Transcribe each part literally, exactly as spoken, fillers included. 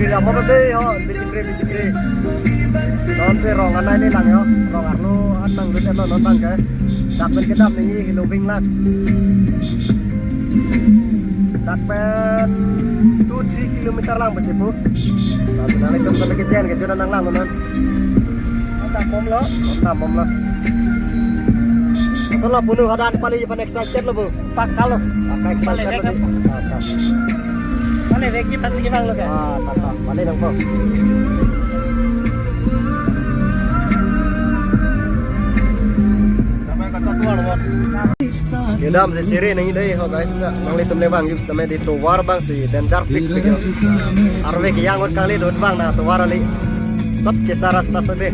Ya, mama dei ho, bichikri, bichikri. Non si rong anai ni lang yo, rong arlo an nangdun-etlo non abang ke. Dak pen kedam nangji Heloving lang. Dak pen two three kilometer lang besi pu. Lasi nanglitum tame kecheng ke jona nanglang non. Dambomlo. Dambomlo. Asal lo punu hadak pali pan excited lo bu. Pakka lo. Pakka excited lo. Pali dek di. Pali dek di phan si kibang lo ke. Ah, pakka. Pali nangpo. Kedam si chiri nangji dei ho guys, na nanglitum le vang yus tame dei tovar abang si danger pikpik yo. Arve ke yang ot kali dot abang na tovar ali. Sab kesa rasta sade.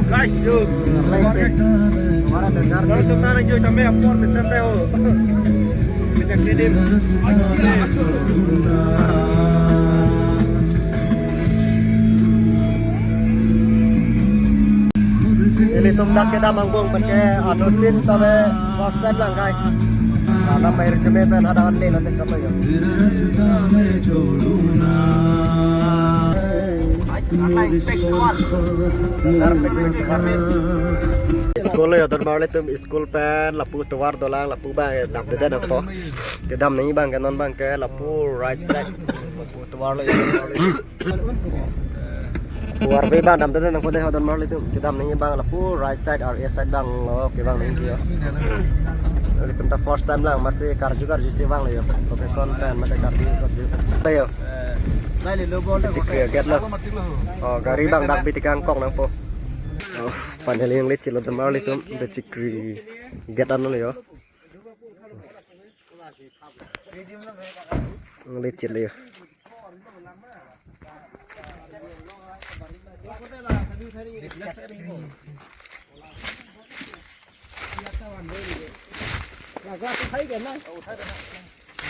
Guys, yo. Tovar danger. Kalau teman aja sampai ampun besar teh, oh. Bisa kirim. Ilitum dak kedam angbong pen ke anut tin sitame first time lang guys. Karena bayar jeme pen ada anle nanti coba ya. School yo, donmarli atum school pen lapu tovar dolang, lapu abang damdedet nangpo. Kedam nangji abang ke non abang ke lapu right side. Lapu tovar lo yo. Tovar abang damdedet nangpo dei ho donmarli atum. Kedam nangji abang lapu right side, R A side abang lo kevang nangji yo. Ilitum ta first time lang, masi karju karju si vanglo yo. Location pen mate karju karju. Ayo. Chikri gate lo. Oh, gari abang dak bitik angkok nangpo. Oh, finally nangle chitlo donmarli atum, bichikri gate anlo yo. Nangle chitlo yo.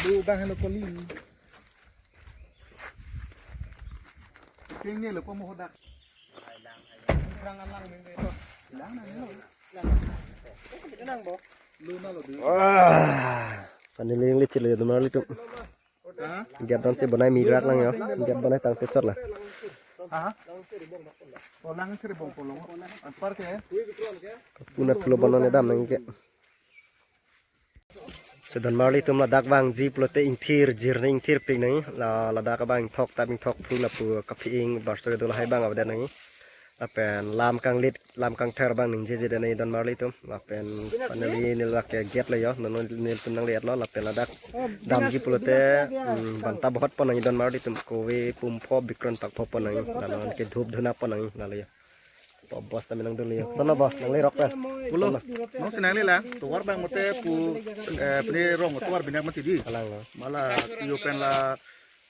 Lu bang helo koli. Ting ni lo po mo hodak. Lang na lo. Lang na lo. Lu na lo du. Wah. Finally nangle chitlo yo donmarli atum. Ha? Gate an si bonai mirak lang yo. Gate bonai tang pecor la. Ha? Polang seri bong polong. Anpar ke? Puna pulo bonon edam nangji ke. Si donmarli atum ladak vangji pulote ingthir jirni ingthirpik nangji. La, ladak abang ingthok tap ingthok phu lapu kaphi-ing barso kedo lahai abang avedet nangji. Lapen lam kanglit lam kangther abang ningjejedet nangji donmarli atum. Lapen finally neli lake gate lo yo. Non nelitum nangle-etlo lapen ladak damji pulote, hmm, banta bohot pon nangji donmarli atum. Kove pumpho bikron pakpho pon nangji. Lanon ke dhup dhuna pon nangji lalo yo. Po bus tame nangdun yo. Sono bus nanglerok pen. Pulo. Sono. Non si nangle lang. Tovar abang mate pu, eh, pini rong tovar binak mati dei. Kalang lo. Mala yo pen la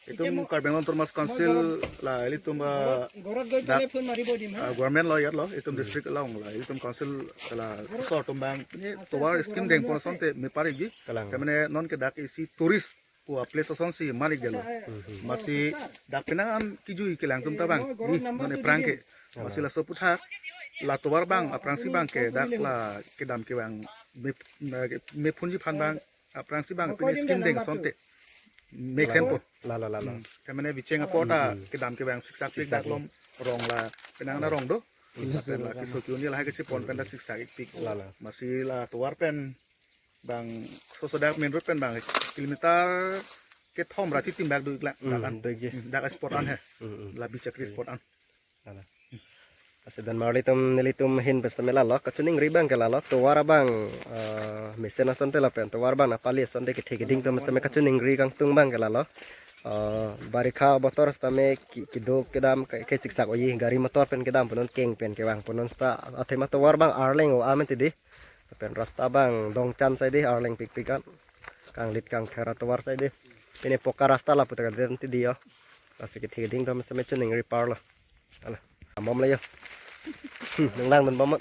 itum Karbi Anglong Autonomous Council la ilitum, ah, Gorat goi dak, telephone maribo dim ha. Ah, government lo yat lo, itum district along la, itum council la, so atum abang, ini tovar scheme dengpon asonte mepar ikji. Kalang. Kemene non ke dak isi tourist pu a place asonsi mar ikjalo. Mhm. Masi dak penang an kejui kelang atum ta abang, di non aphrang ke. Masi laso aphuthak, la tovar abang, aphrangsi abang ke dak la kedam kevang, me, me, mephunji aphan abang, aphrangsi abang, pini scheme deng asonte. Make sense po. Lalo, lalo. Hmm. Kemene bicheng apor ta, hmm, kedam kevang siksak pik. Siksak dak lom rong la, penang na rong do. Hmm. Lapen la keso ke-un lahai kechepon pen ta siksak ik pik. Lalo. Masi la tovar pen abang soso dak main road pen abang kilometer kethom ra titimbak do ik lang. Hmm, dak an. Do ikji. Hmm, dak spot an he. Hmm, hmm. La bichakri spot an. Lalo. Lasi donmarli atum nelitum ahin pen sitame lalo kachiningri abang ke lalo tovar abang, eh, mesen asonte lapen tovar abang napali asonte kethe keding atum sitame kachiningri kangtung abang ke lalo. Eh, barikha abotor sitame ki-, kedo kedam ke, kesiksak oji, gari motor pen kedam punon keng pen kevang punon seta athema tovar abang arleng o amen ti dei. Lapen rasta abang dongchan sai dei, arleng pikpik an. Kanglit kangther atovar sai dei. Pini pokka rasta lapu ta kadet ti dei yo. Lasi kethe keding atum sitame chiningri parlo. Ala. Dambomlo yo. Hmm, nanglangdunbom.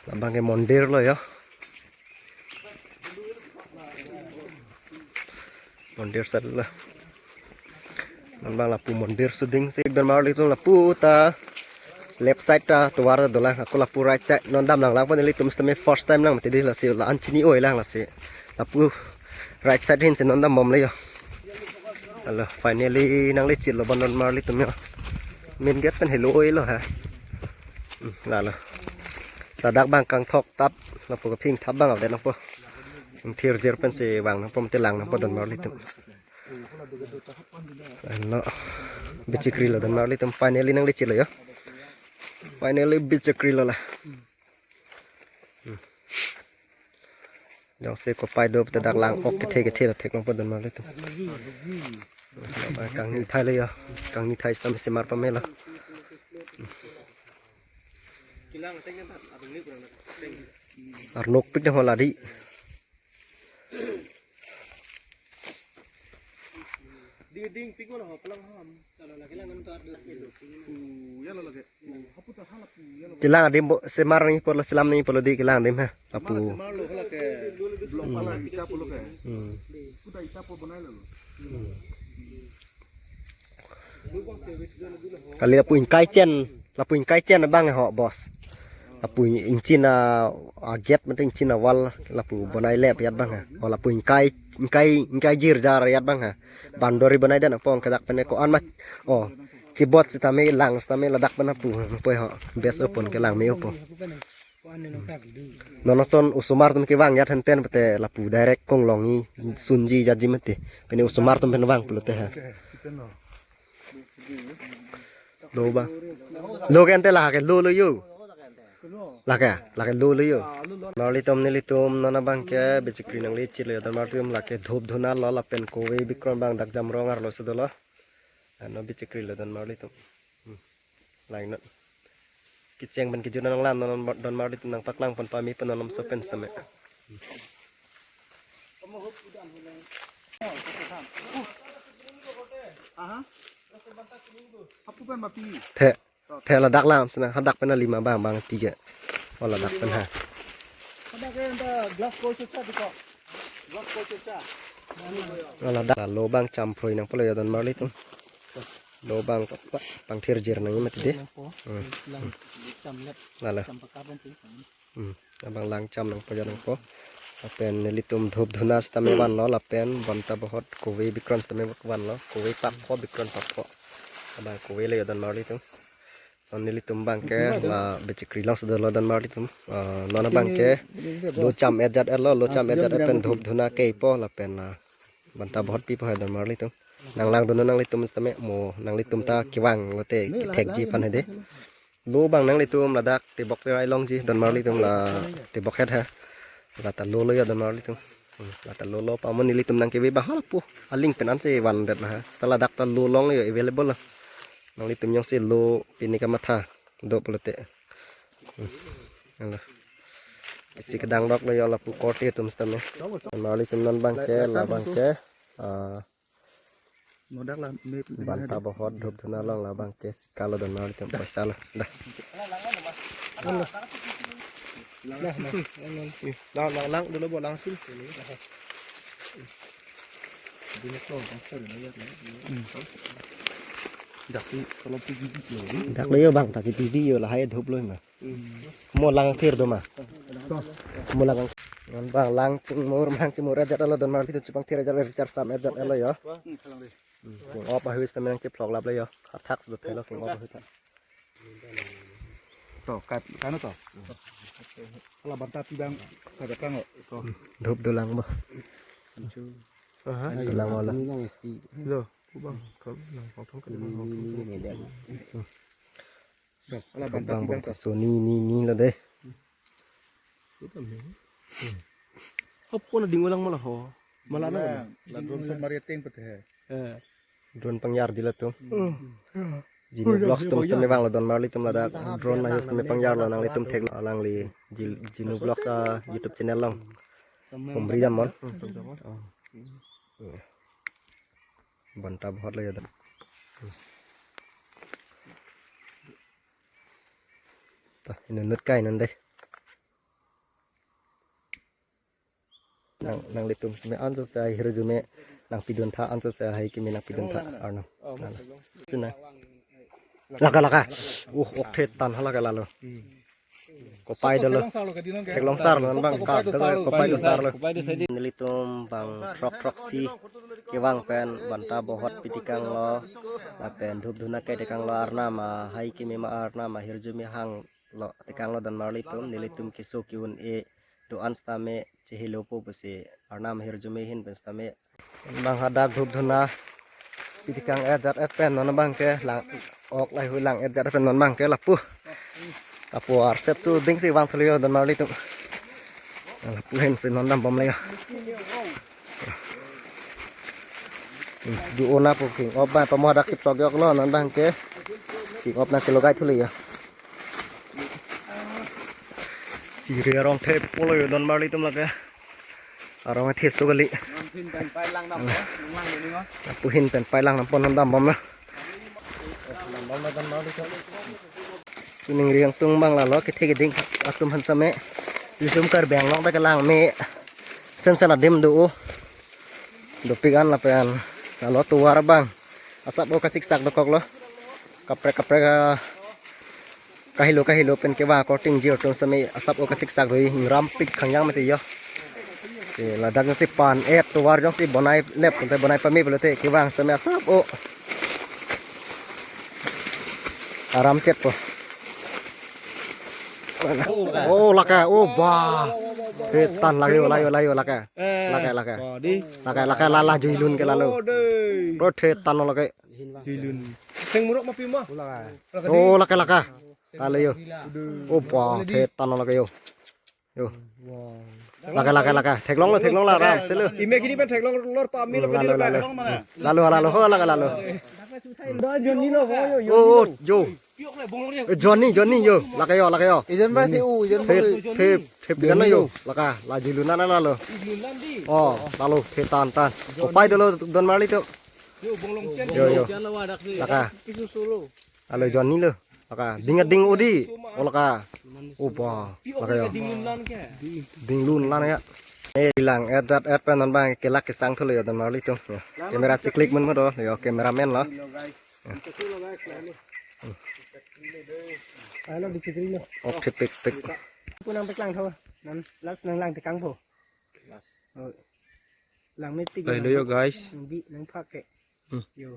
Labang ke mondir lo yo. Mondir sat lo. Non abang lapu mondir suding si donmarli atum, lapu ta left side ta tovar ta dolang, ako lapu right side. Non damlang lang pon ilitum sitame first time lang mati dei, lasi la-an chini-oi lang lasi. Lapu right side ahin si non dambomlo yo. Alo, finally nanglechitlo abang donmarli atum yo. Main gate pen helo-oi lo ha. Hmm, lalo. Ladak abang kangthok tap, lapu kaphingthap abang avedet nangpo. Thirjir pensi vang nangpo, mate lang nangpo donmarli atum. Ano, bichikrilo donmarli atum, finally nanglechitlo yo. Finally bichikrilo la. Hmm. Jongsi kopai do pute dak lang-ok kethe kethe la thek nangpo donmarli atum. Kangni thai lo yo. Kangni thai sitame semar pamelo. Arnokpik dei ho la dei. Kelang adim bo, semar nangji apotlo, selam nangji apotlo dei, kelang adim ha. Lapu. Hmm. Kali lapu ingkai chen, lapu ingkai chen abang ho boss. Lapu ingchin a, a gate mate ingchin a wall lapu bonai lep ajat abang ha. O lapu ingkai, ingkai, ingkai jirjar ajat abang ha. Boundary bonai det nangpo, ke dak pen ko-an ma. O, chibot sitame lang sitame ladak pen lapu. Poi ho, best open kelang me-opo. Non ason osomar atum kevang ajat henten pute lapu direct konglong-i sunji jatji mati. Pini osomar atum pen vang pulote ha. Lo abang. Lo ke ante lake lo lo yo. Lake, lake lo lo yo. Donmarli atum, nelitum non abang ke bichikri nanglechitlo yo donmarli atum, lake dhup dhuna lo lapen kove bikron abang dak Jamrong arlo si dolo. Ano bichikrilo donmarli atum. Hmm. Lainot. Kecheng pen kejut nanglang non donmarli atum, nangpaklang pon pame pen non lamso pen sitame. The, the ladak lang sina, hadak pen lima abang abang pi ke. O ladak pen ha. O ladak lo abang cham phroi nangpo lo yo donmarli atum. Lo abang pa, pa, pangthirjir nangji mati dei. Hmm. Lalo. Hmm, abang lang cham nangpo ajat nangpo. Lapen nelitum dhup dhuna sitame vanlo, lapen bonta bohot kove bikron sitame vanlo, kove papho bikron papho. Abang kove lo yo donmarli atum. Non nelitum abang ke la bichikri along si dolo donmarli atum. Ah, non abang ke lo cham-et ajat-etlo, lo cham-et ajat-et pen dhup dhuna keipo lapen la bonta bohot pipo hai donmarli atum. Nanglangdun nanglitum sitame mo nanglitum ta kevang lote kethekji aphan hai dei. Lo abang nanglitum ladak tebok terai longji donmarli atum, la tebok het ha. Lata lo lo yo donmarli atum. Hmm, lata lo lo pa mo nelitum nangkeve abang halapu. Aling pen ansi vandet la ha. Ta ladak ta lo long yo available lo. Nanglitum jongsi lo pini kamatha do pulote. Hmm. Alo. Isi kedang dok lo yo lapu korte atum sitame. Donmarli atum non abang ke, la abang ke. Ah, Nodak la me banta bohot dhup dhuna along la abang ke sika lo donmarli atum, paisa lo. Dah. Lang, lang, lang dolo bo, lang sil. Dak tu kalau tu gigi lo. Dak lo yo abang, ta ke T V yo lahai dhup lo ma. Mo lang thir do ma. Mo lang. Non abang lang chingmur, lang chingmur ajat-etlo donmarli atum, chepangthir ajat-et, richar sam ajat-etlo yo. Hmm, kung-op ahut sitame nangchephlok laplo yo. Athak do thelo kung-op ahut ta. To, kat, kano to. Ala banta pi abang, kada kang o. To. Dhup dolang bo. Aha. Dolang wala. Lo, abang, kam, nang, kam, kam, kam, kam. Ala banta pi abang to. Soni ni ni lo deh. Apo na ding ulang mala ho. Mala na. La drone shot mari ateng pete he. Eh. Drone pangjar dilo atum. Jinu Vlogs atum sitame vanglo donmarli atum ladak. Drone na sitame pangjarlo, nanglitum theklo alangli. Jil-, Jinu Vlogs a YouTube channel along. Humri jam mon. Oh. Banta bohot lo yo dak. Ta, inut kai non deh. Nang, nanglitum sitame anso sa hirjume Nangpidun tha anso se hai kimi nangpidun tha arnam. Lala. Sina. Laka laka. Uh, ok thetan hala ke lalo. Kopai dolo. Theklong sar lo non bang ka dolo kopai do sar lo. Nelitum bang throk throksi kevang pen banta bohot pitikang lo. Lapen dhup dhuna ke tikang lo arnam, ah, hai kimi ma arnam ahirjume hang lo tikang lo donmarlitum, nelitum keso ke-un-e do-an sitame chehelo po pusi arnam ahirjume ahin pen sitame. Bang hadak dhup dhuna pitikang et jat et pen non bang ke lang ok lahai hui lang et jat et pen non bang ke lapu. Lapu arset su ding si vang thulo yo donmarlitum. Lapu ahin si non dambom le yo. Ins du ona pu king op bang pamo hadak chiptok yok lo non bang ke. King op nangkelogai thulo yo. Chiri arong thepolo yo donmarlitum lake. Arong the so kali. Lapu ahin pen pailang nangpon non dambom na. Tuning riang tung bang lalo kethe keding atum han same. Ilitum Karbi Anglong ta kelang me. Sen sen adim do. Dopik an lapen lalo tovar bang. Asap o kasiksak dokok lo. Kaprek kaprek, ah, kahelo kahelo pen kevang akorte ingjir atum same asap o kasiksak do, ingrampik khangjang mati yo. Si ladak si pan-et tovar jongsi bonai lep pulote bonai pame pulote kevang same asap o. Aram chet po. Oh, lake, oh, bah. Thetan lake yo, lake yo, lake yo, lake. Lake, lake. Lake, lake, lala juilun ke lalo. Oh, dei. Bro, thetan lo lake. Juilun. Seng murok ma pi ma? Oh, lake, lake. Lalo yo. Oh, bah, thetan lo lake yo. Yo. Lake, lake, lake. Theklong lo, theklong lo, aram, selo. Ime kini pen theklong lor pa ami lo. Lalo, lalo. Lalo, lalo, ho, lake, lalo. Johnny lo, ho, yo, yo. Oh, oh, yo. Eh, Johnny, Johnny, yo. Lake yo, lake yo. Ijen ba si u, ijen ba. Thep, thep, thep, ijen lo yo. Lake, la juilun na lalo. Oh, lalo, thetan tan. Kopai dolo donmarlitum. Yo, yo. Lake. Alo Johnny lo. Lake, ding ding odi. Oh, lake. Oh, bah. Lake yo. Dinglun lan ya. Eh, lang et jat et pen non bang kelak kesang thulo yo donmarlitum. Yo. Camera chiklik mun mo do. Yo, cameraman lo. Alo di chiklik lo. Ok thepik pik. Kunang peklang tho. Nan last nanglang tekang po. Oh. Lang me tik. Lahelo yo, guys. Nang bi nang phak ke. Hmm. Yo.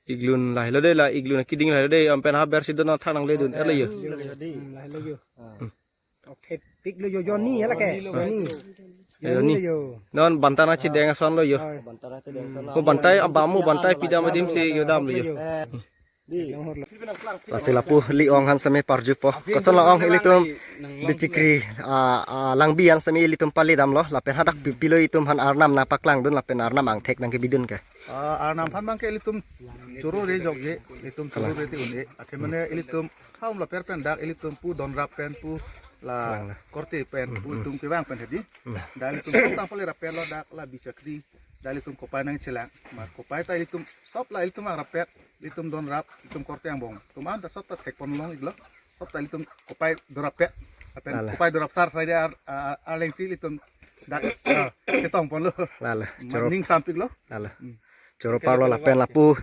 Iglun lahelo dei, la iglun keding lahelo dei, ampen haber si don thang nangledun. Elo yo. Yo, yo, di. Hmm, lahelo yo. Hmm. Ok thepik lo yo, Johnny ya lake. Johnny. Yo, Johnny. Yo. Non banta nangchedeng ason lo yo. Oi. Banta nangchedeng ason lo. Mo bantai abang mo bantai pidam adim si yo dam lo yo. Yo. Di. Lasi lapu li-ong han same parjupo. Koson la-ong ilitum Bichikri, ah, ah, Langbi an same ilitum palidamlo. Lapen hadak pi- pilo itum han arnam nangpaklangdun lapen arnam angthek nangkebidun ke. Ah, arnam aphan bang ke ilitum choro re jokje, ilitum choro re ti un-e. Athe mane ilitum haum la per pen dak ilitum pu donrap pen pu la korte pen pu itum kevang pen hedi. Dak ilitum tang pale rap pen lo dak la Bichikri. Dak ilitum kopai nangchelang. Mar kopai ta ilitum sop la ilitum angrap pen. Ilitum donrap, ilitum korte angbong. Tum anta sop ta thekpon long iklo. Sop ta ilitum kopai dorap pet. Apen kopai dorap sar sai dia ar, ar, arleng si ilitum dak, ah, chetong ponlo. Lalo, choro. Ning sampik lo. Lalo. Hmm. Choro parlo lapen lapu.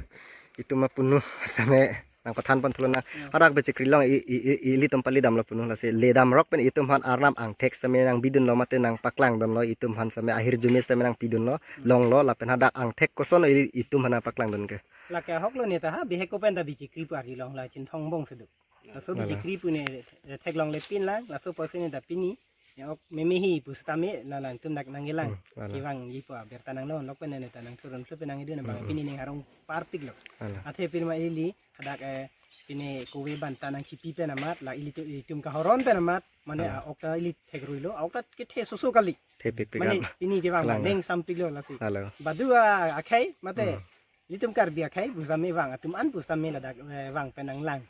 Itum apunu same nangpathan pon thulo na. Ya. Hadak Bichikri along i, i, i, ilitum palidamlo punu lasi ledam rok pen itum han arnam angthek same nangbidunlo mate nangpaklangdunlo itum han same ahirjume same nangpidunlo. Longlo lapen hadak angthek koson i, itum han nangpaklangdun ke. Lake ahok lo neta ha, bihek ko pen ta Bichikri pu arjulong la Chinthong angbong seduk. Laso Bichikri pu ne, eh, theklongle pin lang, laso pusi neta pini, ya ok memehi pu sitame, la langtum dak nangkelang. Hmm, lalo. Kevangji pu abirta nanglo, lok pen neta nangthurun, so pen nangidun, bang pini ning harong parpik lo. Lalo. Athe pini ma ili, hadak, eh, pini kove banta nangchipi pen amat, la ilitum, ilitum kahoron pen amat, mane, lalo, ah, ok ta ili thekruilo, ah, ok ta kethe soso kali. Thepik pik. Mane, an. Pini kevang, kelang, ning sampik lo lasi. Lalo. Badu akhei, mate. Hmm. Ilitum Karbi akhei, pu sitame vang, atum an pu sitame ladak, eh, vang pen nanglang.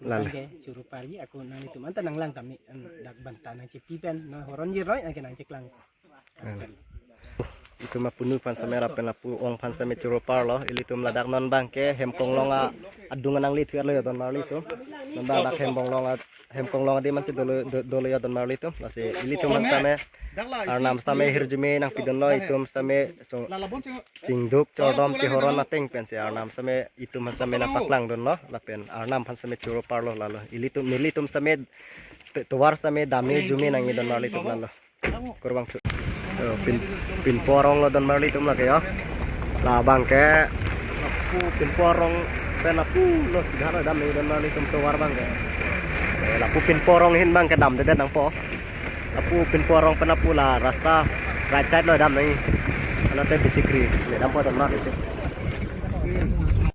Lalo. Tangke, choro parji, ako nanglitum anta nanglang tame, an dak banta nangchipi pen, nang horon jiroi, nangke nangcheklang. Lalo. Itum apunu aphan sitame lapen lapu ong aphan sitame choro parlo. Ilitum ladak non abangke Hemkonglong a adung anangli thuarlo ya don marli itum. Non abang dak Hemkonglong a, Hemkonglong adim ansi dolo, do-, dolo ya don marli itum. Lasi ilitum aphan sitame arnam sitame hirjume nangpidunlo, itum sitame chong-, chingduk chordom chehoron ateng pensi arnam sitame itum aphan sitame nangpaklangdunlo. Lapen arnam aphan sitame choro parlo lalo. Ilitum, nelitum sitame te-, tovar sitame dame jume nangji don marli itum lalo. Kurvangthu. Eh, pin, pinpo arong lo don marli itum lake ya. Labangke lapu pinpo arong pen lapulo sidha lo damji don marli itum tovar abangke. Eh, lapu pinpo arong ahin abangke damdedet nangpo. Lapu pinpo arong pen lapu la rasta right side lo damji. Anate bichikri le dampo don marli itum.